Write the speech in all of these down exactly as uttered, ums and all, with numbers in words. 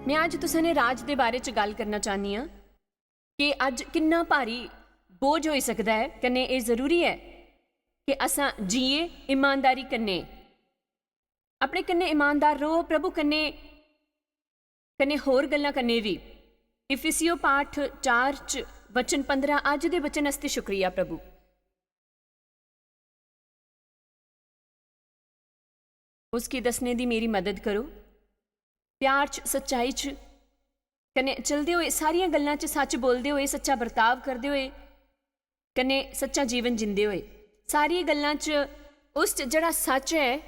में अज्ज तुसें ने राज दे बारे च गल्ल करना चाह्न्नी आं कि अज्ज किन्ना भारी बोझ होई सकदा ऐ, कन्नै एह् जरूरी ऐ कि असां जिये ईमानदारी कन्नै, अपने कन्नै ईमानदार र'वो, प्रभु कन्नै, कन्नै होर गल्लां कन्नै बी। इफिसियो पाठ चार च वचन पंदरां, अज्ज दे वचन आस्तै शुक्रिया प्रभु। उसगी दस्सने दी मेरी मदद करो। प्यार च, सच्चाई च, कन्नै चलदे होए, सारियां गल्लां च सच्च बोलदे होए, सच्चा बर्ताव करदे होए, कन्नै सच्चा जीवन जींदे होए, सारियें गल्लां च उस च जेह्ड़ा सच्च ऐ,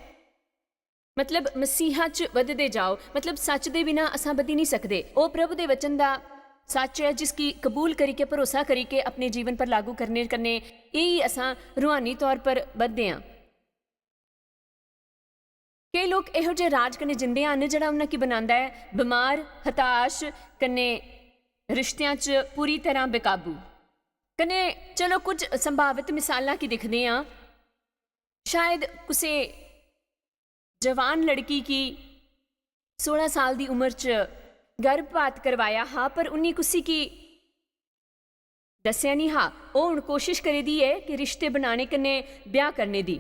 मतलब मसीहा च बधदे जाओ। मतलब सच्च दे बिना असां बधी निं सकदे। ओह् प्रभु दे वचन दा सच्च ऐ, जिसगी कबूल करियै, भरोसा करियै अपने जीवन पर लागू करने कन्नै एही असां रूहानी तौर पर बधदे आं। केई लोक एहो जे राज कन्नै जींदे हन जेह्ड़ा उन्हां गी बनांदा ऐ बमार, हताश, कन्नै रिश्तेआं च पूरी तरह बेकाबू। कन्नै चलो कुछ संभावत मिसालां गी दिखदे आं। शायद कुसै जवान लड़की गी सोलां साल दी उम्र च गर्भपात करवाया हा, पर उन्नी कुसी गी दस्सेआ निं हा। ओह् हुन कोशश करै दी ऐ कि रिश्ते बनाने कन्नै ब्याह् करने दी,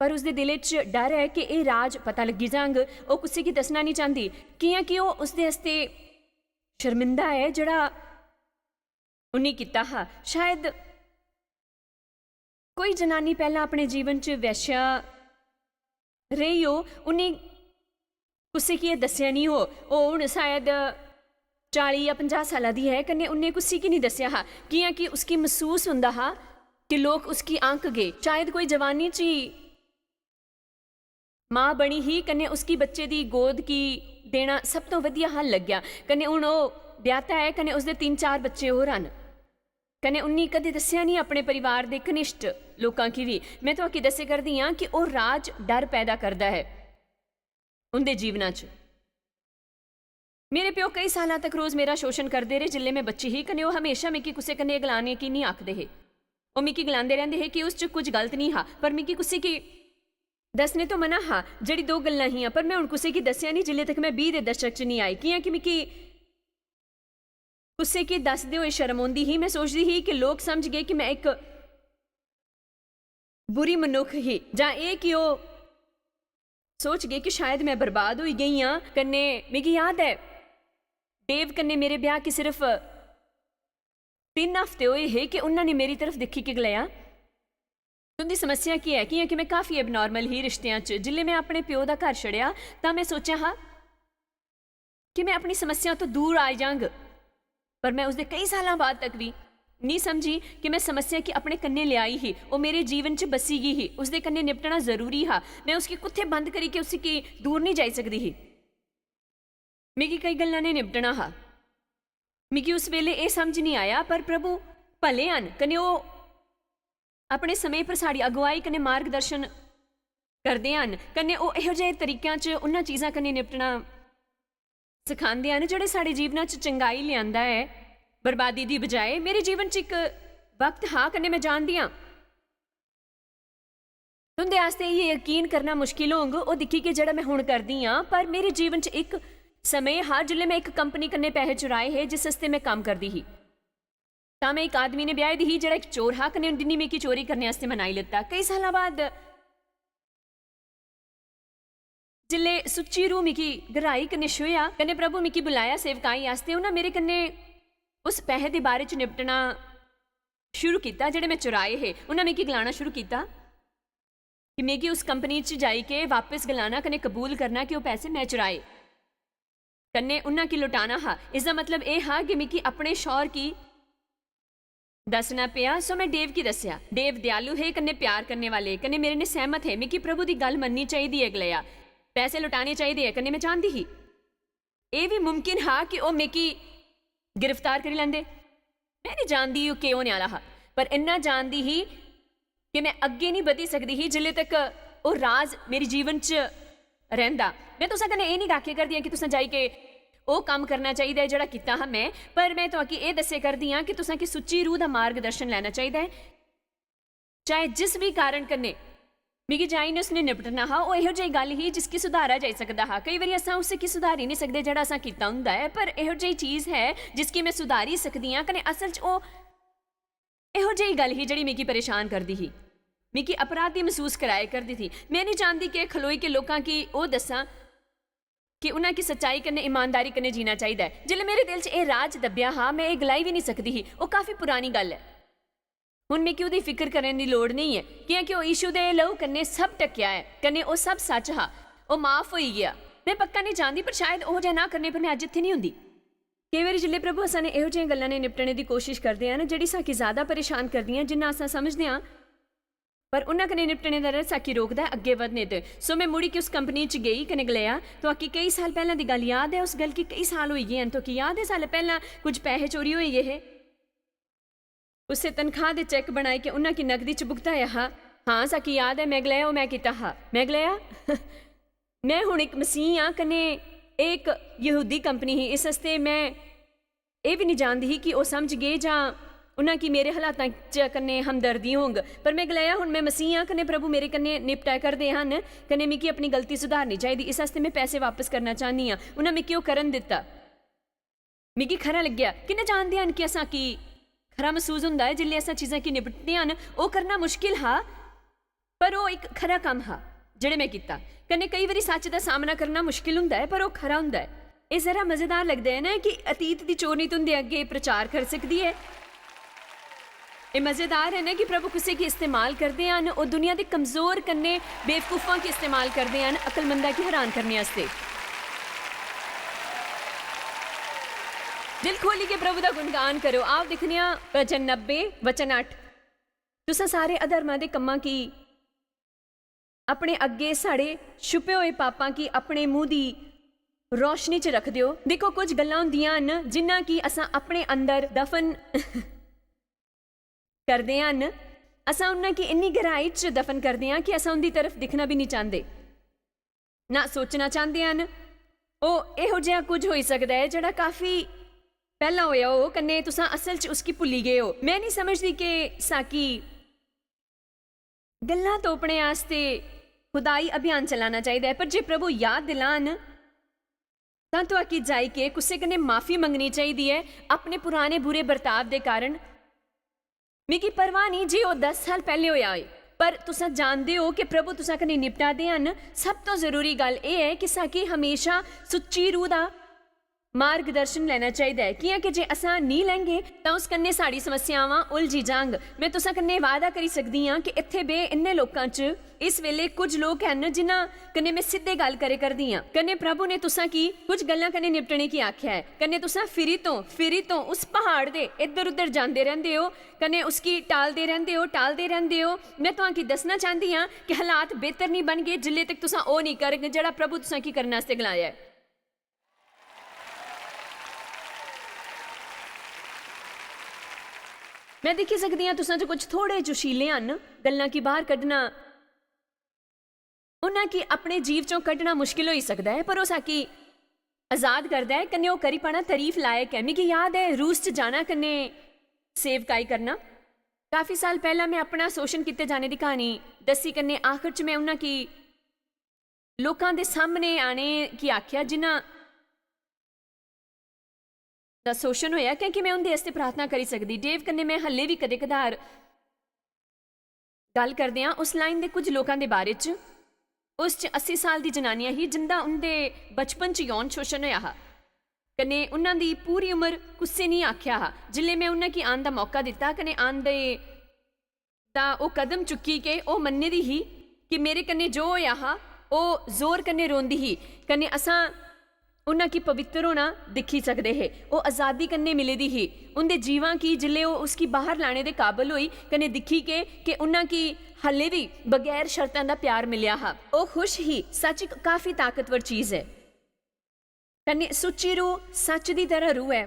पर उसदे दिलै च डर ऐ कि एह् राज पता लग्गी जांग। ओह् कुसै गी दस्सना निं चांह्दी, कि'यां कि ओह् उसदे आस्तै शर्मिंदा ऐ जेह्ड़ा उन्नी कीता हा। शायद कोई जनानी पैह्लां अपने जीवन च वैश्या रेही हो, उन्नी कुसै गी एह् दस्सेआ निं हो। ओह् हुन शायद चाली जां पंजाह् साला दी ऐ, कन्नै उन्नै कुसै गी निं दस्सेआ हा, कि'यां कि उसगी मसूस होंदा हा कि लोक उसगी आंकगे। शायद कोई जवानी च ही मां बनी ही, कन्नै उसगी बच्चे दी गोद गी देना सब तों वधिया हल लग्गेआ। कन्नै हुन ओह् ब्याह्ता ऐ, कन्नै उसदे तिन्न चार बच्चे होर हन। कन्नै उन्नी कदें दस्सेआ निं अपने परिवार दे घनिष्ठ लोकां गी बी। में तुआकी दस्से करदी आं कि ओह् राज डर पैदा करदा ऐ उं'दे जीवना च। मेरे प्यो केई सालां तक रोज मेरा शोशण करदे रेह् जिसलै में बच्ची ही, कन्नै ओह् हमेशा मिगी कुसै कन्नै एह् गलाने गी निं आखदे हे। ओह् मिगी गलांदे रैंह्दे हे कि उस च कुछ गलत निं हा, पर मिगी कुसै गी दस्सने तो मना हा। जेह्ड़ी दो गल्लां हियां, पर में हुन कुसै गी दस्सेआ निं जिसलै तक में बीह् दे दशक च निं आई, कि'यां कि मिगी कुसै गी दसदे होए शर्म औंदी ही। में सोचदी ही कि लोक समझगे कि में इक बुरी मनुक्ख ही, जां एह् कि ओह् सोचगे कि शायद में बर्बाद होई गेई आं। कन्नै मिगी याद ऐ, डेव कन्नै मेरे ब्याह् गी सिर्फ तिन्न हफ्ते होए हे कि उन्ना ने मेरी तरफ दिक्खी के गलाया, "तुं'दी समस्या केह् ऐ?" कि'यां कि में काफी एबनार्मल ही रिश्तेआं च। जिसलै में अपने प्यो दा घर छड़ेआ, तां में सोचेआ हा कि में अपनी समस्या तो दूर आई जांग। पर में उसदे केई सालां बाद तक बी निं समझी कि में समस्या गी अपने कन्नै लेआई ही। ओह् मेरे जीवन च बस्सी गेई ही। उसदे कन्नै निपटना जरूरी हा। में उसगी कुत्थै बंद करियै उसगी दूर निं जाई सकदी ही। मिगी केई गल्लां ने निपटना हा। मिगी उस बेल्लै एह् समझ निं आया, पर प्रभु भले हन, कन्नै ओह् अपने समें पर साढ़ी अगुआई कन्नै मार्गदर्शन करदे हन, कन्नै ओह् एहो जेह् तरीकेआं च उन्हां चीजां कन्नै निपटना सखांदे हन, जेह्ड़े साढ़े जीवना च चंगाई लेआंदा ऐ, बर्बादी दी बजाए। मेरे जीवन च इक वक्त हा, कन्नै में जानदी आं, तुं'दे आस्तै एह् यकीन करना मुश्किल होंग, ओह् दिक्खी के जेह्ड़ा में हुन करदी आं, पर मेरे जीवन च इक समें हा, जिसलै में इक कंपनी कन्नै पैहे चुराए हे, जिस आस्तै में कम्म करदी ही। तां में इक आदमी ने ब्याही दी ही, जेह्ड़ा इक चोर हा, कन्नै जिन्नी मिगी चोरी करने आस्तै मनाई लैता। केई सालां बाद जिसलै सुच्ची रूह मिगी गैहराई कन्नै छुएआ, कन्नै प्रभु मिगी बुलाया सेवकाई आस्तै, उन्हां मेरे कन्नै उस पैहे दे बारे च निपटना शुरू कीता, जेह्ड़े में चुराए हे। उन्हां मिगी गलाना शुरू कीता कि मिगी उस कंपनी च जाई के वापस गलाना कन्नै कबूल करना कि ओह् पैसे में चुराए। कन्नै उन्हां गी लुटाना हा। इसदा मतलब एह् हा कि मिगी अपने शौहर गी दस्सना पेआ, सो में डेव गी दस्सेआ। डेव दयालु हे, कन्नै प्यार करने वाले, कन्नै मेरे ने सैहमत हे। मिगी प्रभु दी गल्ल मन्ननी चाहिदी ऐ, गलाया। पैसे लुटाने चाहिदे ऐ, कन्नै में जानदी ही। एह् बी मुमकिन हा कि ओह् मिगी गिरफ्तार करी लैंदे। में निं जानदी ओह् केह् होने आह्ला हा, पर इन्ना जानदी ही कि में अग्गें निं बधी सकदी ही जिल्ले तक ओह् राज मेरे जीवन च रैंह्दा। में तुसें कन्नै एह् निं आखे करदी आं कि तुसें जाई के ओह् कम्म करना चाहिदा ऐ जेह्ड़ा कीता हा में, पर में तुआकी एह् दस्से करदी आं कि तुसें कि सुच्ची रूह दा मार्गदर्शन लैना चाहिदा ऐ। चाहे जिस बी कारण कन्नै मिगी जाइनस ने निपटना हा। ओह् एहो जेही गल्ल ही जिसगी सुधारा जाई सकदा हा। केई बारी असां उस गी सुधारी निं सकदे जेह्ड़ा असां कीता होंदा ऐ, पर एहो जेही चीज ऐ जिसगी में सुधारी सकदी आं। कन्नै असल च ओह् एहो जेही गल्ल ही जेह्ड़ी मिगी परेशान करदी ही, मिगी अपराधी मसूस कराए करदी थी। में निं चांह्दी कि खलोई के लोकां गी ओह् दस्सां कि उ'नें गी सच्चाई कन्नै ईमानदारी कन्नै जीना चाहिदा ऐ। जिसलै मेरे दिल च एह् राज दब्बेआ हा, में एह् गलाई बी निं सकदी ही। ओह् काफी पुरानी गल्ल ऐ। हुन मिगी ओह्दी फिकर करने दी लोड़ नेईं ऐ, कि'यां कि ओह् यीशु दे लहू कन्नै सब ढक्केआ ऐ, कन्नै ओह् सब सच्च हा। ओह् माफ होई गेआ। में पक्का निं जानदी, पर शायद ओह् जेहा ना करने पर में अज्ज इत्थै निं होंदी। केई बारी जिसलै प्रभु असां ने एहो जेहियां गल्लां ने निपटने दी कोशिश करदे हन, जेह्ड़ी साकी ज्यादा परेशान करदियां जिन्ना असां समझदे आं, पर उन्ना कन्नै निपटने दा डर साकी रोकदा ऐ अग्गें बधने ते। सो में मुड़ी के उस कंपनी च गेई कन्नै गलाया, "तुआकी केई साल पैह्लां दी गल्ल याद ऐ? उस गल्ल गी केई साल होई गे हन। तुआकी याद ऐ, साल पैह्लां कुछ पैहे चोरी होई गे हे?" उस्सै तनखाह दे चेक बनाई के उन्ना की नकदी च भुगताया हा। "हां, साकी याद ऐ," में गलाया, "ओह् में कीता हा।" में गलाया, "में हुन इक मसीह आं, कन्नै एह् इक यहूदी कंपनी ही, इस आस्तै में एह् बी निं जानदी ही कि ओह् समझगे जां उन्ना की मेरे हालातां च कन्नै हमदर्दी होंग। पर में गलाया, 'हुन में मसीह आं, कन्नै प्रभु मेरे कन्नै निपटा करदे हन, कन्नै मिगी अपनी गलती सुधारनी चाहिदी, इस आस्तै में पैसे वापस करना चाह्न्नी आं।' उन्ना मिगी ओह् करन दित्ता। मिगी खरा लग्गेआ। किन्ने जानदे हन कि असां की खरा मसूस होंदा ऐ जिसलै असां चीजां की निपटदे हन? ओह् करना मुश्किल हा, पर ओह् इक खरा कम्म हा जेह्ड़े में कीता। कन्नै केई बारी सच्च दा सामना करना मुश्किल होंदा ऐ, पर ओह् खरा होंदा ऐ। एह् जरा मजेदार लगदा ऐ ना कि अतीत दी चोरनी तुं'दे अग्गें प्रचार करी सकदी ऐ। एह् मजेदार ऐ ना कि प्रभु कुसै गी इस्तेमाल करदे हन, ओह् दुनिया दे कमजोर कन्नै बेवकूफां गी इस्तेमाल करदे हन अकलमंदा गी हैरान करने आस्तै। दिल खोलियै प्रभु दा गुणगान करो। आओ दिक्खने आं भजन नब्बे, वचन अट्ठ। "तुसें सारे अधर्मा दे कम्मां गी अपने अग्गें, साढ़े छुपे होए पापां गी अपने मुंह दी रोशनी च रखदे ओ।" दिक्खो, कुछ गल्लां होंदियां न जिन्ना कि असां अपने अंदर दफन करदे हन, असां उन्ना गी इन्नी गैहराई च दफन करदे आं कि असां उं'दी तरफ दिक्खना बी निं चांह्दे, ना सोचना चांह्दे हन। ओह् एहो जेहा कुछ होई सकदा ऐ जेह्ड़ा काफी पैह्लां होआ हो, कन्नै तुसां असल च उसगी भुल्ली गे ओ। में निं समझदी कि साकी गल्लां तोपने आस्तै खुदाई अभियान चलाना चाहिदा ऐ, पर जे प्रभु याद दिलान, तां तुआकी जाई के कुसै कन्नै माफी मंगनी चाहिदी ऐ अपने पुराने बुरे बर्ताव दे कारण। मिगी परवाह नेईं जे ओह् दस साल पैह्लें होआ होए, पर तुसां जानदे ओ कि प्रभु तुसां कन्नै निपटा दे हन। सब तों जरूरी गल्ल एह् ऐ कि साकी हमेशा सुच्ची रूह दा मार्गदर्शन लैना चाहिदा ऐ, कि'यां कि जे असां नेईं लैंगे, तां उस कन्नै साढ़ी समस्यावां उलझी जांग। में तुसां कन्नै वादा करी सकदी आं कि इत्थै बे इन्ने लोकां च इस वेले कुछ लोक हन जिन्हां कन्नै में सिद्धे गल्ल करे करदी आं। कन्नै प्रभु ने तुसां गी कुछ गल्लां कन्नै निपटने गी आखेआ ऐ। कन्नै तुसां फिरी तों, फिरी तों उस प्हाड़ दे इद्धर-उद्धर जांदे रैंह्दे ओ, कन्नै उसगी टालदे रैंह्दे ओ, टालदे रैंह्दे ओ। में तुआं गी दस्सना चांह्दी आं कि हालात बेहतर निं बनगे जिल्ले तक तुसां ओह् निं करग जेह्ड़ा प्रभु तुसां गी करने आस्तै गलाया ऐ। में दिक्खी सकदी आं, तुसां च कुछ थोड़े जोशीले हन गल्लां गी बाह्र कड्ढना। उन्हां गी अपने जीव चों कड्ढना मुश्किल होई सकदा ऐ, पर ओह् साकी आजाद करदा ऐ, कन्नै ओह् करी पाना तरीफ लायक ऐ। मिगी याद ऐ, रूस च जाना कन्नै सेवकाई करना। काफी साल पैह्लां में अपना शोशन कीते जाने दी क्हानी दस्सी, कन्नै आखर च में उन्हां गी लोकां दे सामने आने गी आखेआ, जिन्हां दा शोशन होया, क्योंकि में उं'दे आस्तै प्रार्थना करी सकदी। डेव कन्नै में हल्ले बी कदें-कदार गल्ल करदे आं उस लाइन दे कुछ लोकां दे बारे च। उस च अस्सी साल दी जनानियां ही, जिंदा उं'दे बचपन च यौन शोशन होया हा। कन्नै उन्हां दी पूरी उम्र कुसै निं आखेआ हा। जिसलै में उन्हां गी आन दा मौका दित्ता, कन्नै आन दे दा ओह् कदम चुक्की के ओह् मन्ने दी ही कि मेरे कन्नै जो होया हा, ओह् जोर कन्नै रोंदी ही। कन्नै असां उन्हां गी पवित्र होना दिक्खी सकदे हे। ओह् अजादी कन्नै मिले दी ही। उं'दे जीवां गी जिसलै ओह् उसगी बाह्र लाने दे काबल होई, कन्नै दिक्खी के, के उन्हां गी हल्ले बी बगैर शर्तां दा प्यार मिलेआ हा। ओह् खुश ही। सच इक काफी ताकतवर चीज ऐ। कन्नै सुच्ची रूह सच दी तरह रूह ऐ।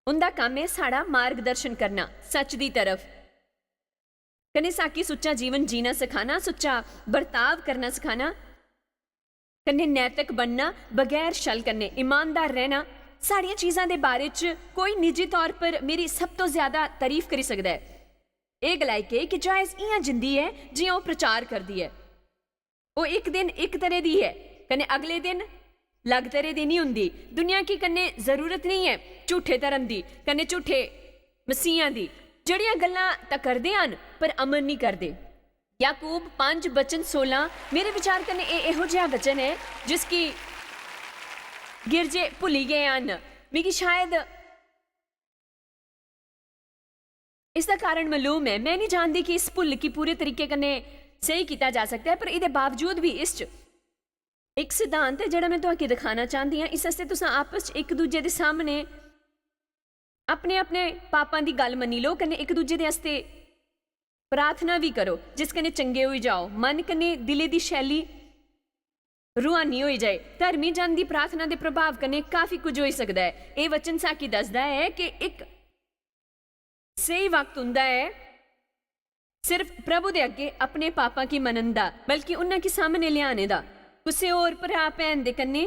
उं'दा कम्म ऐ साढ़ा मार्गदर्शन करना सच दी तरफ। कन्नै साकी सुच्चा जीवन जीना सखाना, सुच्चा बर्ताव करना सखाना, कन्नै नैतिक बनना, बगैर छल कन्नै ईमानदार रैह्ना। सारियां चीजां दे बारे च कोई निजी तौर पर मेरी सब तों ज्यादा तारीफ करी सकदा ऐ। एह् गलाई के कि जायज इ'यां जींदी ऐ जि'यां ओह् प्रचार करदी ऐ। ओह् इक दिन इक तरह दी ऐ, कन्नै अगले दिन अलग तरह दी निं होंदी। दुनिया गी कन्नै जरूरत निं ऐ झूठे धर्म दी, कन्नै झूठे मसीहां दी, जेह्ड़ियां गल्लां तां करदे हन पर अमल निं करदे। याकूब पंज बचन सोलां, मेरे विचार कन्नै एह् एहो जेहा वचन ऐ जिसगी गिरजे भुल्ली गे हन। मिगी शायद इसदा कारण मालूम ऐ, में निं जानदी कि इस भुल्ल गी पूरे तरीके कन्नै स्हेई कीता जा सकदा ऐ, पर एह्दे बावजूद बी इस च इक सिद्धांत ऐ जेह्ड़ा में तुआके दिखाना चांह्दी आं। इस आस्तै तुसां आपस च इक दूजे दे सामने अपने-अपने पापां दी गल्ल मन्नी लो, कन्नै इक दूजे दे आस्तै प्रार्थना बी करो, जिस कन्नै चंगे होई जाओ। मन कन्नै दिलै दी शैली रूहानी होई जाए। धर्मी जन दी प्रार्थना दे प्रभाव कन्नै काफी कुछ होई सकदा ऐ। एह् वचन साकी दसदा ऐ कि इक स्हेई वक्त उं'दा ऐ सिर्फ प्रभु दे अग्गे अपने पापां गी मनन दा, बल्कि उन्हां गी सामने लेआने दा। कुसै होर भ्राऽ भैन दे कन्नै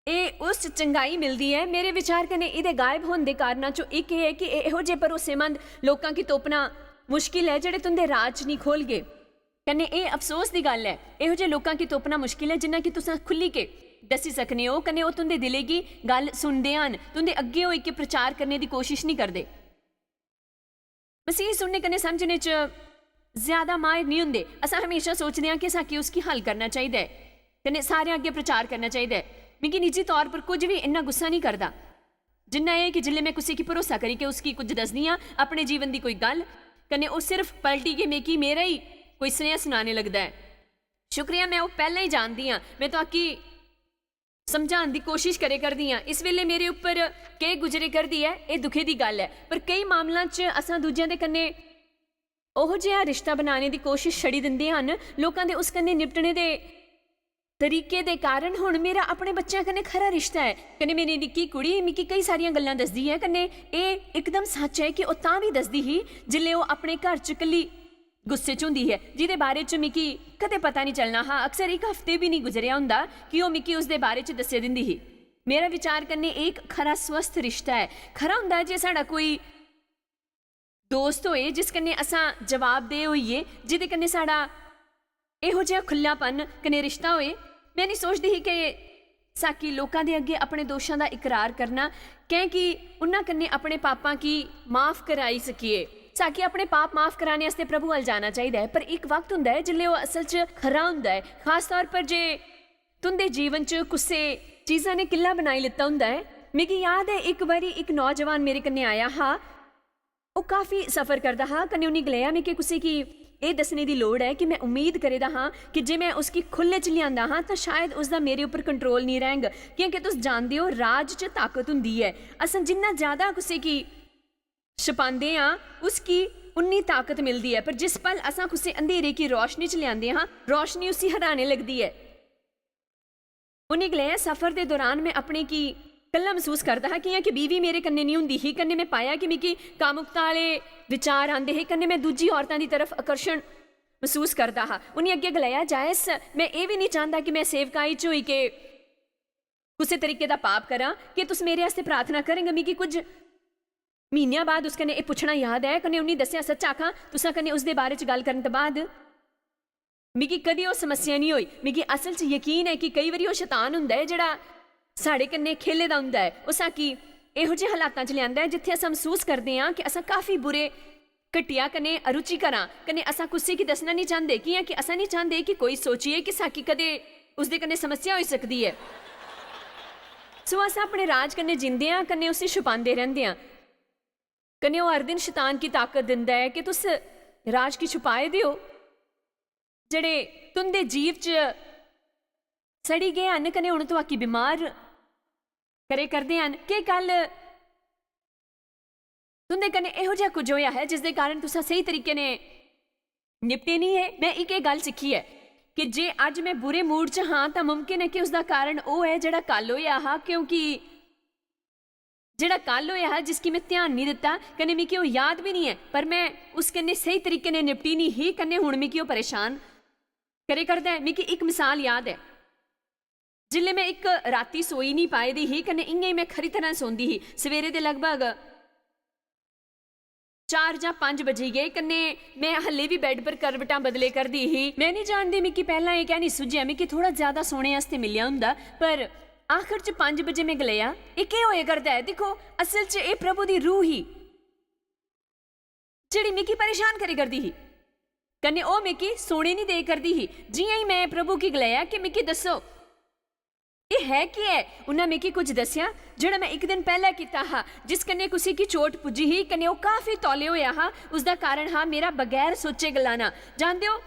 एह् उस च चंगाई मिलदी ऐ। मेरे विचार कन्नै एह्दे गायब होने दे कारणा चों इक एह् ऐ कि एह् एहो जे भरोसेमंद लोकां गी तोपना मुश्किल ऐ जेह्ड़े तुं'दे राज च निं खोलगे। कन्नै एह् अफसोस दी गल्ल ऐ, एहो जे लोकां गी तोपना मुश्किल ऐ जिन्ना कि तुसां खु'ल्ली के दस्सी सकने ओ, कन्नै ओह् तुं'दे दिलै गी गल्ल सुनदे हन, तुं'दे अग्गें होई के प्रचार करने दी कोशश निं करदे। मसीह सुनने कन्नै समझने च ज्यादा माहिर निं होंदे। असां हमेशा सोचदे आं कि असां की उसगी हल करना चाहिदा ऐ, कन्नै सारें अग्गें प्रचार करना चाहिदा ऐ। मिगी निजी तौर पर कुछ बी इन्ना गुस्सा निं करदा जिन्ना एह् कि जिसलै में कुसै गी भरोसा करी के उसगी कुछ दसदी आं, अपने जीवन दी कोई गल्ल, कन्नै ओह् सिर्फ पलटी के मिगी मेरा ही कोई सनेहा सनाने लगदा ऐ। शुक्रिया, में ओह् पैह्लें ही जानदी आं। में तुआकी समझान दी कोशिश करे करदी आं। इस बेल्लै मेरे उप्पर केह् गुजरे करदी ऐ, एह् दुखे दी गल्ल ऐ, पर केई मामलां च असां दूजेआं दे कन्नै ओहो जेहा रिश्ता बनाने दी कोशिश छड़ी दिंदे हन। लोकां दे उस कन्नै निपटने दे तरीके दे कारण हुन मेरा अपने बच्चेआं कन्नै खरा रिश्ता ऐ। कन्नै मेरी निक्की कुड़ी मिगी केई सारियां गल्लां दसदी ऐ, कन्नै एह् इकदम सच्च ऐ कि ओह् तां बी दसदी ही जिसलै ओह् अपने घर च कल्ली गुस्से च होंदी ऐ, जेह्दे बारे च मिगी कदें पता निं चलना हा। अक्सर इक हफ्ते बी निं गुजरेआ होंदा कि ओह् मिगी उसदे बारे च दस्सी दिंदी ही। मेरा विचार कन्नै एह् इक खरा स्वस्थ रिश्ता ऐ। खरा होंदा ऐ जे साढ़ा कोई दोस्त होए जिस कन्नै असां जवाबदेह होइये, जेह्दे कन्नै साढ़ा एहो जेहा खु'ल्लापन कन्नै रिश्ता होए। में निं सोचदी ही कि साकी लोकां दे अग्गें अपने दोशां दा इकरार करना, कैंह् कि उन्हां कन्नै अपने पापां गी माफ कराई सकिये। साकी अपने पाप माफ कराने आस्तै प्रभु अल जाना चाहिदा ऐ, पर इक वक्त हुंदा ऐ जिसलै ओह् असल च खरा हुंदा ऐ, खास तौर पर जे तुं'दे जीवन च कुसै चीजा ने किला बनाई लैता हुंदा ऐ। मिगी याद ऐ, इक बारी इक नौजवान मेरे कन्नै आया हा। ओह् काफी सफर करदा हा, कन्नै उ'न्नै गलाया, "मिगी कुसै गी एह् दस्सने दी लोड़ ऐ कि में उम्मीद करे दा हां कि जे में उसगी खु'ल्ले च लेआंदा हां, तां शायद उसदा मेरे उप्पर कंट्रोल निं रैह्ङ, क्योंकि तुस जानदे ओ, राज च ताकत हुंदी ऐ। असां जिन्ना ज्यादा कुसै गी छपांदे आं, उसगी उन्नी ताकत मिलदी ऐ, पर जिस पल असां कुसै अंधेरे गी रोशनी च लेआंदे हां, रोशनी उसी हराने लगदी ऐ।" उ'न्नै गलाया, "सफर दे दौरान में अपने गी कल्ला मसूस करदा हा, कि'यां कि बीवी मेरे कन्नै निं हुंदी ही। कन्नै में पाया कि मिगी कामुकता आह्ले विचार आंदे हे, कन्नै में दूजी औरतां दी तरफ आकर्षण मसूस करदा हा।" उ'न्नै अग्गें गलाया, "जायस, में एह् बी निं चांह्दा कि में सेवकाई च होई के कुसै तरीके दा पाप करां। केह् तुस मेरे आस्तै प्रार्थना करङन?" मिगी कुछ म्हीनेआं बाद उस कन्नै एह् पुच्छना याद ऐ, कन्नै उ'न्नै दस्सेआ, "सच्च आखां, तुसां कन्नै उसदे बारे च गल्ल करन दे बाद मिगी कदी ओह् समस्या निं होई।" मिगी असल च यकीन ऐ कि केई बारी ओह् शतान हुंदा ऐ जेह्ड़ा साढ़े कन्नै खेले दा हुंदा ऐ। ओह् साकी एहो जेह् हालातां च लेआंदा ऐ जित्थै अस मसूस करदे आं कि असां काफी बुरे, घटिया कन्नै अरुचिकर आं, कन्नै असां कुसै गी दस्सना निं चांह्दे, कि'यां कि असां निं चांह्दे कि कोई सोचिये कि साकी कदें उसदे कन्नै समस्या होई सकदी ऐ। सो अस अपने राज कन्नै जींदे आं, कन्नै उसी छुपांदे रैंह्दे आं। कन्नै ओह् हर दिन शतान गी ताकत दिंदा ऐ कि तुस राज गी छुपाए दे ओ, जेह्ड़े तुं'दे जीव च सड़ी गे हन, कन्नै हुन तुआकी बमार करे करदे हन। केह् गल्ल तुं'दे कन्नै एहो जेहा कुछ होएआ ऐ जिसदे कारण तुसां स्हेई तरीके ने निपटे निं हे? में इक एह् गल्ल सिक्खी ऐ कि जे अज्ज में बुरे मूड च हां, तां मुमकिन ऐ कि उसदा कारण ओह् ऐ जेह्ड़ा कल होएआ हा, क्योंकि जेह्ड़ा कल होएआ हा, जिसगी में ध्यान निं दित्ता, कन्नै मिगी ओह् याद बी निं ऐ, पर में उस कन्नै स्हेई तरीके नै निपटी निं ही, कन्नै हुन मिगी ओह् परेशान करे करदा ऐ। मिगी इक मिसाल याद ऐ। जिसलै में इक राती सोई निं पाई दी ही, कन्नै इ'यां ई में खरी तरह सौंदी ही। सवेरे दे लगभग चार जां पंज बजी गे, कन्नै में हल्ले बी बैड पर करवटां बदले करदी ही। में निं जानदी मिगी पैह्लां एह् कैं निं सुझेआ, मिगी थोह्ड़ा ज्यादा सोने आस्तै मिलेआ होंदा, पर आखर च पंज बजे में गलाया, "एह् केह् होए करदा ऐ? दिक्खो, असल च एह् प्रभु दी रूह ही, जेह्ड़ी मिगी परेशान करी करदी ही, कन्नै ओह् मिगी सोने निं देई करदी ही।" जि'यां ई में प्रभु गी गलाया कि मिगी दस्सो, एह् है केह् ऐ? उन्नै मिगी कुछ दस्सेआ, जेह्ड़ा में इक दिन पैह्लें कीता हा, जिस कन्नै कुसै गी चोट पुज्जी ही, कन्नै ओह् काफी तौले होएआ हा। उसदा कारण हा मेरा बगैर सोचे गलाना। जानदे ओ,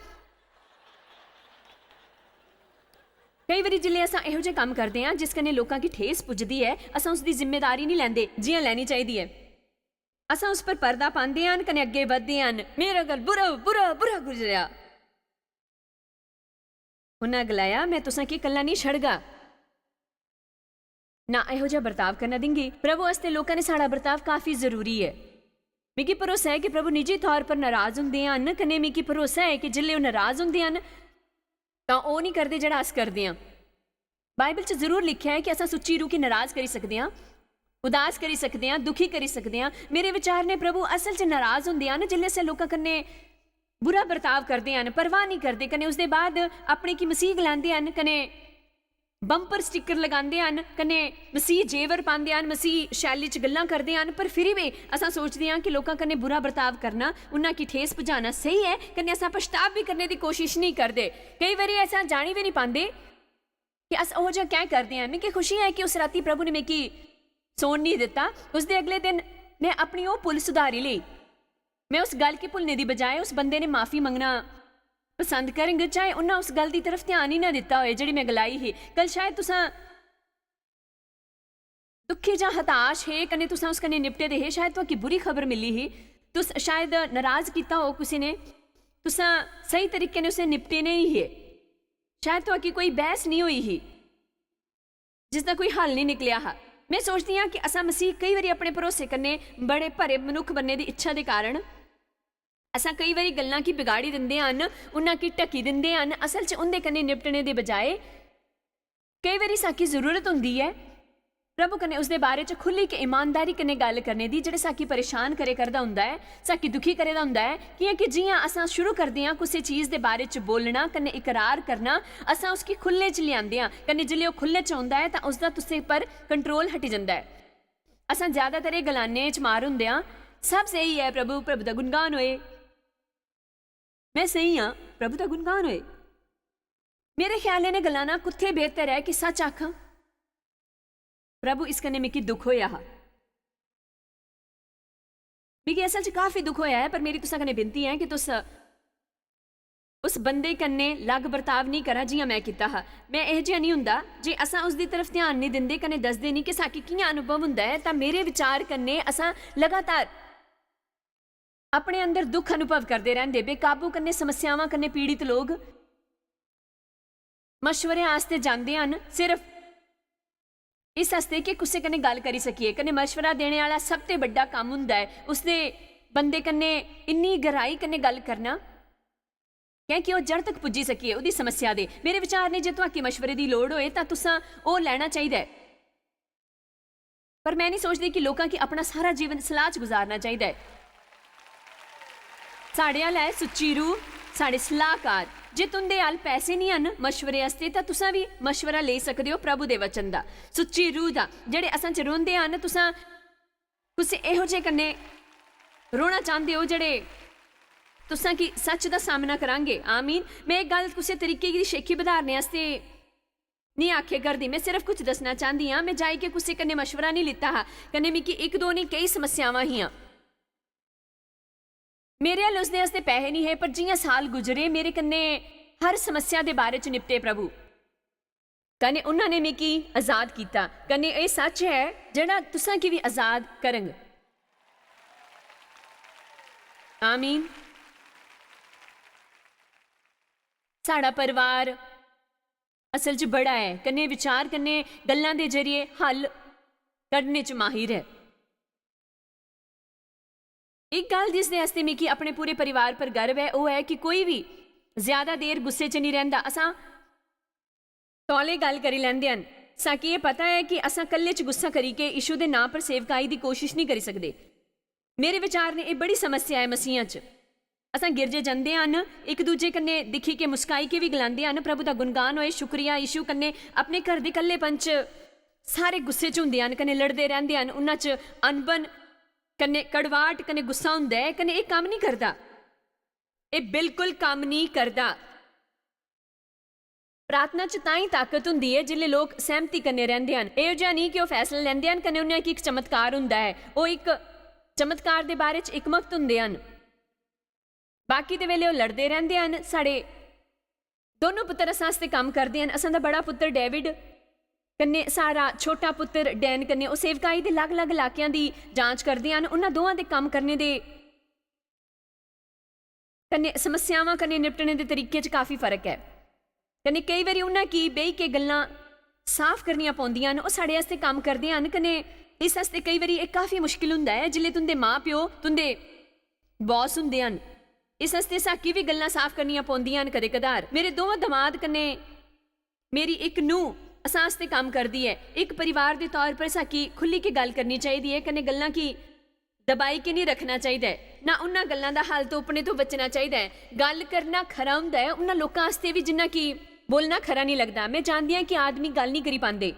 केई बारी जिसलै असां एहो जेह् कम्म करदे आं, जिस कन्नै लोकां गी ठेस पुजदी ऐ, असां उसदी जिम्मेदारी निं लैंदे, जि'यां लैनी चाहिदी ऐ। असां उस पर पर्दा पांदे आं, कन्नै अग्गें बधदे आं, "मेरा गल बुरा, बुरा, बुरा गुजरेआ।" उन्नै गलाया, "में तुसें गी कल्ला निं छड़गा, ना एहो जेहा बर्ताव करना दिंगी।" प्रभु आस्तै लोकां ने साढ़ा बर्ताव काफी जरूरी ऐ। मिगी भरोसा ऐ कि प्रभु निजी तौर पर नाराज होंदे हन, कन्नै मिगी भरोसा ऐ कि जिसलै ओह् नाराज होंदे हन, तां ओह् निं करदे जेह्ड़ा अस करदे आं। बाइबल च जरूर लिखेआ ऐ कि असां सुच्ची रूह गी नाराज करी सकदे आं, उदास करी सकदे आं, दुखी करी सकदे आं। मेरे विचार ने प्रभु असल च नाराज होंदे हन जिसलै असें लोकां कन्नै बुरा बर्ताव करदे हन, परवाह निं करदे, कन्नै उसदे बाद अपने गी मसीह गलांदे हन, कन्नै बम्पर स्टिकर लगांदे हन, कन्नै मसीह जेवर पांदे हन, मसीह शैली च गल्लां करदे हन, पर फिरी बी असां सोचदे आं कि लोकां कन्नै बुरा बर्ताव करना, उन्हां गी ठेस पुजाना स्हेई ऐ, कन्नै असां पछताव बी करने दी कोशिश निं करदे। केई बारी असां जानी बी निं पांदे कि अस ओह् जेहा कैं करदे आं। मिगी खुशी ऐ कि उस राती प्रभु ने मिगी सौन निं दित्ता। उसदे अगले दिन में अपनी ओह् भुल सुधारी लेई। में उस गल्ल गी भुलने दी बजाए उस बंदे ने माफी मंगना पसंद करङ, चाहे उन्नै उस गल्ल दी तरफ ध्यान ही ना दित्ता होए जेह्ड़ी में गलाई ही। कल शायद तुसां दुखी जां हताश हे, कन्नै तुसां उस कन्नै निपटे दे हे, शायद तुआकी बुरी खबर मिली ही। तुस शायद नाराज कीता हो कुसै ने, तुसां सही तरीके ने उसे निपटे नेईं हे, शायद तुआकी कोई बहस निं होई ही, जिसदा कोई हल निं निकलेआ हा। में सोचदी आं कि असां मसीह केई बारी अपने भरोसे कन्नै बड़े भरे मनुक्ख बनने दी इच्छा दे कारण असां केई बारी गल्लां गी बिगाड़ी दिंदे हन, उन्हां गी ढकी दिंदे हन। असल च उं'दे कन्नै निपटने दे बजाए केई बारी साकी जरूरत होंदी ऐ प्रभु कन्नै उसदे बारे च खु'ल्ली के ईमानदारी कन्नै गल्ल करने दी, जेह्ड़ा साकी परेशान करे करदा होंदा ऐ, साकी दुखी करे दा होंदा ऐ। कि'यां कि जि'यां असां शुरू करदे आं कुसै चीज दे बारे च बोलना कन्नै इकरार करना, असां उसगी खु'ल्ले च लेआंदे आं, कन्नै जिसलै ओह् खु'ल्ले च औंदा ऐ तां उसदा तुसें पर कंट्रोल हटी जंदा ऐ। असां ज्यादातर एह् गलाने च मार होंदे आं, "सब स्हेई ऐ प्रभु, प्रभु दा गुणगान होए। में स्हेई आं, प्रभु दा गुणगान होए।" मेरे ख्याल इ'नें गलाना कुत्थै बेहतर ऐ कि सच आखां? प्रभु, इस कन्नै मिगी दुख होएआ हा। मिगी असल च काफी दुख होएआ ऐ, पर मेरी तुसां कन्नै विनती ऐ कि तुस उस बंदे कन्नै लग बर्ताव निं करा जि'यां में कीता हा। में एह् जेहा निं होंदा जे असां उसदी तरफ ध्यान निं दिंदे कन्नै दसदे निं कि साकी कि'यां अनुभव होंदा ऐ, तां मेरे विचार कन्नै असां लगातार अपने अंदर दुख अनुभव करदे रैंह्दे। बेकाबू कन्नै समस्यावां कन्नै पीड़ित लोक मशवरे आस्तै जांदे हन, सिर्फ इस आस्तै कि कुसै कन्नै गल्ल करी सकिए। कन्नै मशवरा देने आह्ला सब ते बड्डा कम्म होंदा ऐ उसदे बंदे कन्नै इन्नी गैह्राई कन्नै गल्ल करना, कैंह् कि ओह् जड़ तक पुज्जी सकिए ओह्दी समस्या दे। मेरे विचार ने जे तुआकी मशवरे दी लोड़ होए तां तुसां ओह् लैना चाहिदा ऐ। पर में निं सोचदी कि लोकां गी अपना सारा जीवन सलाह च गुजारना चाहिदा ऐ। साढ़े अल्ल ऐ सुच्ची रूह, साढ़े सलाहकार। जे तुं'दे अल्ल पैसे निं हन मशवरे आस्तै, तां तुसां बी मशवरा लेई सकदे ओ प्रभु दे वचन दा, सुच्ची रूह दा। जेह्ड़े असां च रौंह्दे हन, तुसां कुसै एहो जेह् कन्नै रौह्ना चांह्दे ओ जेह्ड़े तुसां गी सच्च दा सामना करांगे। आमीन। में एह् गल्ल कुसै तरीके दी शेखी बधारने आस्तै निं आखे करदी, में सिर्फ कुछ दस्सना चांह्दी आं। में जाइयै कुसै कन्नै मशवरा निं लित्ता हा, कन्नै मिगी इक दो निं, केई समस्यावां हियां। मेरे अल्ल उसदे आस्तै पैहे निं हे, पर जि'यां साल गुजरे, मेरे कन्नै हर समस्या दे बारे च निपटे प्रभु। कन्नै उन्हां ने मिगी आजाद कीता। कन्नै एह् सच्च ऐ जेह्ड़ा तुसां गी बी आजाद करंग। आमीन। साढ़ा परिवार असल च बड़ा ऐ, कन्नै विचार कन्नै गल्लां दे जरिए हल कड्ढने च माहिर ऐ। इक गल्ल जिसदे आस्तै मिगी अपने पूरे परिवार पर गर्व ऐ, ओह् ऐ कि कोई बी ज्यादा देर गुस्से च निं रैंह्दा। असां तौले गल्ल करी लैंदे हन। साकी एह् पता ऐ कि असां कल्ले च गुस्सा करियै यीशु दे नां पर सेवकाई दी कोशिश निं करी सकदे। मेरे विचार ने एह् बड़ी समस्या ऐ मसीहां च। असां गिरजे जंदे हन, इक दूजे कन्नै दिक्खी के मुस्काई के बी गलांदे हन, "प्रभु दा गुणगान होए, शुक्रिया यीशु", कन्नै अपने घर दे कल्लेपन च सारे गुस्से च हुंदे हन, कन्नै लड़दे रैंह्दे हन, उन्हां च अनबन कन्नै कड़वाहट कन्नै गुस्सा हुंदा ऐ, कन्नै एह् कम्म निं करदा। एह् बिल्कुल कम्म निं करदा। प्रार्थना च तां ई ताकत हुंदी ऐ जिसलै लोक सैह्मती कन्नै रैंह्दे हन। एह् जेहा नेईं कि ओह् फैसला लैंदे हन कन्नै उ'नें गी इक चमत्कार हुंदा ऐ। ओह् इक चमत्कार दे बारे च इक मक्त हुंदे हन। बाकी दे बेल्लै ओह् लड़दे रैंह्दे हन। साढ़े दोनों पुत्तर असां आस्तै कम्म करदे हन। असां दा बड़ा पुत्तर डेविड कन्नै साढ़ा छोटा पुत्तर डैन कन्नै ओह् सेवकाई दे अलग-अलग इलाकेआं दी जांच करदे हन। उन्हां दोआं दे कम्म करने दे कन्नै समस्यावां कन्नै निपटने दे तरीके च काफी फर्क ऐ। कन्नै केई बारी उन्हां गी बेही के गल्लां साफ करनियां पौंदियां न। ओह् साढ़े आस्तै कम्म करदे हन। कन्नै इस आस्तै केई बारी एह् काफी मुश्किल हुंदा ऐ जिसलै तुं'दे मां-प्यो तुं'दे बॉस हुंदे हन। इस आस्तै साकी बी गल्लां साफ करनियां पौंदियां न कदें-कदार। मेरे दोवां दमाद कन्नै मेरी इक नूंह् असां आस्तै कम्म करदी ऐ। इक परिवार दे तौर पर साकी खु'ल्ली के गल्ल करनी चाहिदी ऐ, कन्नै गल्लां गी दबाई के निं रक्खना चाहिदा ऐ, ना उन्हां गल्लां दा हल तोपने तो बचना चाहिदा ऐ। गल्ल करना खरा हुंदा ऐ उन्हां लोकां आस्तै बी जिन्ना कि बोलना खरा निं लगदा। में जानदी आं कि आदमी गल्ल निं करी पांदे,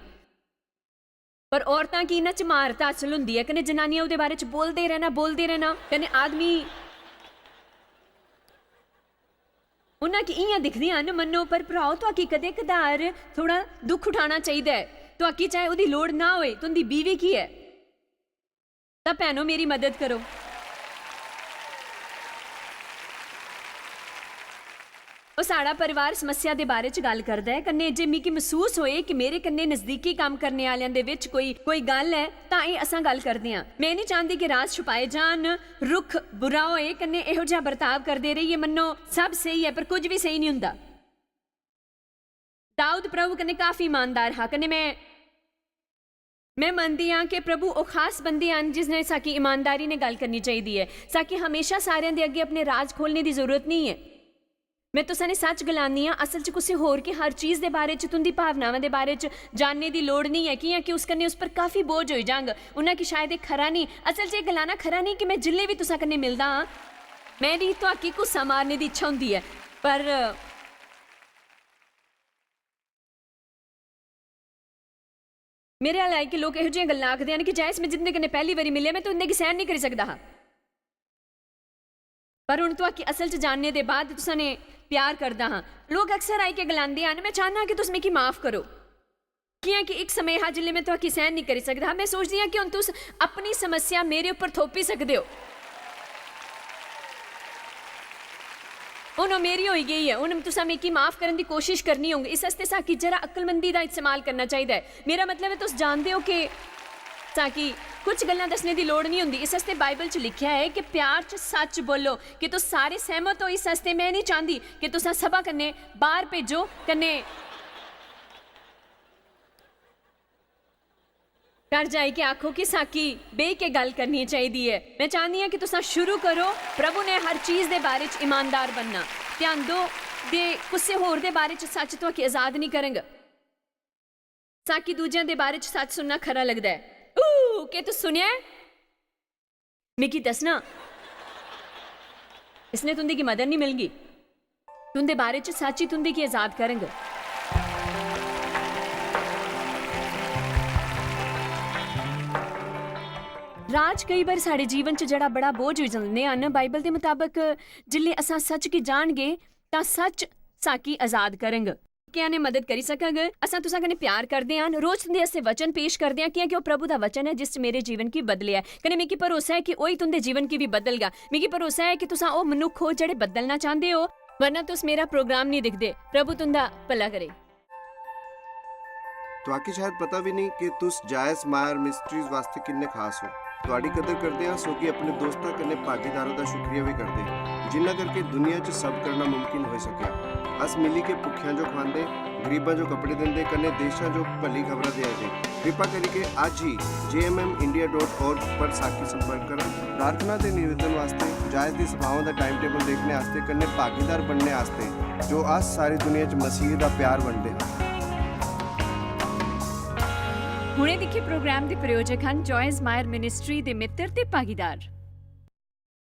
पर औरतां गी इन्हां च म्हारत हासल हुंदी ऐ, कन्नै जनानियां ओह्दे बारे च बोलदे रैह्ना, बोलदे रैह्ना, कन्नै आदमी उन्हां गी इ'यां दिखदियां न मन्नो, पर भ्राओ, तुआकी कदें-कदार थोह्ड़ा दुख उठाना चाहिदा ऐ। तुआकी चाहे ओह्दी लोड़ ना होए, तुं'दी बीवी की ऐ? तां भैनो, मेरी मदद करो। ओह् साढ़ा परिवार समस्या दे बारे च गल्ल करदा ऐ, कन्नै जे मिगी मसूस होए कि मेरे कन्नै नजदीकी कम्म करने आह्लेआं दे विच कोई, कोई गल्ल ऐ, तां एह् असां गल्ल करदे आं। में निं चांह्दी कि राज छुपाए जान, रुख बुरा होए, कन्नै एहो जेहा बर्ताव करदे रेहिए, मन्नो सब स्हेई ऐ, पर कुछ बी स्हेई निं हुंदा। दाऊद प्रभु कन्नै काफी ईमानदार हा, कन्नै में, में मनदी आं कि प्रभु ओह् खास बंदे हन जिसने साकी ईमानदारी ने गल्ल करनी चाहिदी ऐ। साकी हमेशा सारेआं दे अग्गें अपने राज खोलने दी जरूरत नेईं ऐ। में तुसें ने सच गलानी आं, असल च कुसै होर गी हर चीज दे बारे च, तुं'दी भावनावां दे बारे च जानने दी लोड़ नेईं ऐ, कि'यां कि उस कन्नै उस पर काफी बोझ होई जांग। उन्हां गी शायद एह् खरा नेईं, असल च एह् गलाना खरा नेईं कि में जिल्लै बी तुसां कन्नै मिलदा आं, में निं तुआकी घुस्सा मारने दी इच्छा होंदी ऐ, पर मेरे अल आए कि लोक एहो जिहियां गल्लां आखदे हन कि जैस में जिंदे कन्नै पैह्ली बारी मिलेआ, में ते उंदे गी सैह्न नेईं करी सकदा हा। पर हुन तुआकी असल च जानने दे बाद तुसां ने प्यार करदा हां। लोक अक्सर आई के गलांदे हन, "में चाह्न्नां कि तुस मिगी माफ करो।" कि'यां कि इक समें हा जिसलै में तुआकी सैह्न नेईं करी सकदा हा। में सोचदी आं कि हुन तुस अपनी समस्या मेरे उप्पर थोपी सकदे ओ। हुन ओह् मेरी होई गेई ऐ, हुन तुसां मिगी माफ करन दी कोशिश करनी होंग। इस आस्तै साकी जरा अक्लमंदी दा इस्तेमाल करना चाहिदा ऐ। मेरा मतलब ऐ, तुस जानदे ओ कि साकी कुछ गल्लां दस्सने दी लोड़ निं होंदी। इस आस्तै बाइबल च लिखेआ ऐ कि प्यार च सच्च बोलो। कि तुस सारे सैह्मत ओ इस आस्तै? में निं चांह्दी कि तुसां सभा कन्नै बाह्र भेजो, कन्नै घर जाई के आखो कि साकी बेही के गल्ल करनी चाहिदी ऐ। में चाह्न्नी आं कि तुसां शुरू करो प्रभु ने हर चीज दे बारे च ईमानदार बनना। ध्यान दो, दे कुसै होर दे बारे च सच्च तुआकी आजाद निं करग। साकी दूजेआं दे बारे च सच्च सुनना खरा लगदा ऐ। ऊ, केह् तुस सुनेआ ऐ? मिगी दस्सना। इसने तुं'दी गी मदद निं मिलगी। तुं'दे बारे च सच्च ई तुं'दे गी आजाद करग। राज केई बार साढ़े जीवन च जेह्ड़ा बड़ा बोझ होई जंदे हन, बाइबल दे मताबक जिसलै असां सच्च गी जानगे, तां सच्च साकी आजाद करग। केह् ने मदद करी सकग? असां तुसां कन्नै प्यार करदे हन, रोज तुं'दे आस्तै वचन पेश करदे आं, कि'यां कि ओह् प्रभु दा वचन ऐ जिस च मेरे जीवन गी बदलेआ ऐ। कन्नै मिगी भरोसा ऐ कि ओही तुं'दे जीवन गी बी बदलगा। मिगी भरोसा ऐ कि तुसां ओह् मनुक्ख ओ जेह्ड़े बदलना चांह्दे ओ, वरना तुस मेरा प्रोग्राम निं दिखदे। प्रभु तुं'दा भला करे। तुआकी शायद पता भी नहीं कि तुस जायस मायर मिनिस्ट्रीज वास्ते किन्ने खास हो। तुआडी कदर करदे हां, सो कि अपने दोस्तां कन्नै भागीदारों दा शुक्रिया भी करदे, जिन्ना करके दुनिया च सब करना मुमकिन होई सकेआ। अस मिली के भुक्खेआं जो खवांदे, गरीबां जो कपड़े दिंदे, कन्नै देशां जो भली खबरां देआ दे। कृपा करियै अज्ज ही J M M India dot org पर साकी संपर्क करो। प्रार्थना ते निवेदन वास्ते, जायस दी सभाओं दा टाइम टेबल देखने आस्ते, कन्नै भागीदार बनने आस्ते, जो अस सारी दुनिया च मसीह दा प्यार बंडदे हां। हुणे दिक्खे प्रोग्राम दे प्रायोजक हन जॉयस मायर मिनिस्ट्री दे मित्र ते भागीदार।